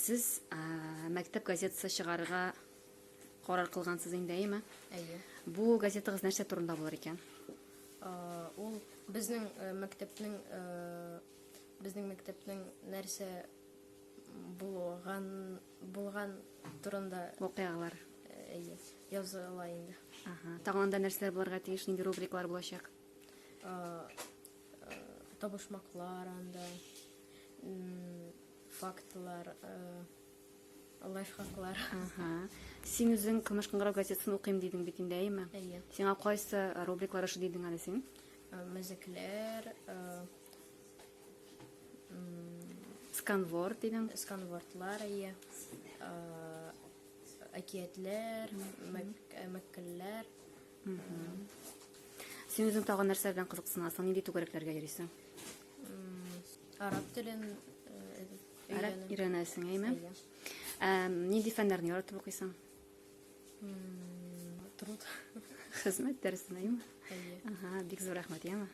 Сез мәктәп газетасы чыгарырга карар кылгансыз инде, әйеме? Әйе. Бу газетагыз нәрсә турында булыр икән? Ул безнең мәктәпнең безнең мәктәпнең нәрсә булган булган турында вакыйгалар. Әйе, языла инде. Ага. Тагын анда нәрсәләр булырга тиеш, нинди рубрикалар булачак? Табышмаклар анда, фактлар, лайфхаклар. Ага. Син үзең Көмеш кыңгырау газетасын укыйм дидең бит инде, әйеме? Әйе. Сиңа кайсы рубрикалар ошый дидең әле син? Мәзәкләр, Сканворд дидең. Сканвордлар, әйе. Әкиятләр, мәкальләр. Син үзең тагын нәрсәләр белән кызыксынасың? Нинди түгәрәкләргә йөрисең? Араб телен Араб өйрәнәсең, әйме? Ә, нинди фәннәрне яратып укыйсың? Труд. Хезмәт дәресен, әйме? Әйе. Ага, бик зур рәхмәт, яме?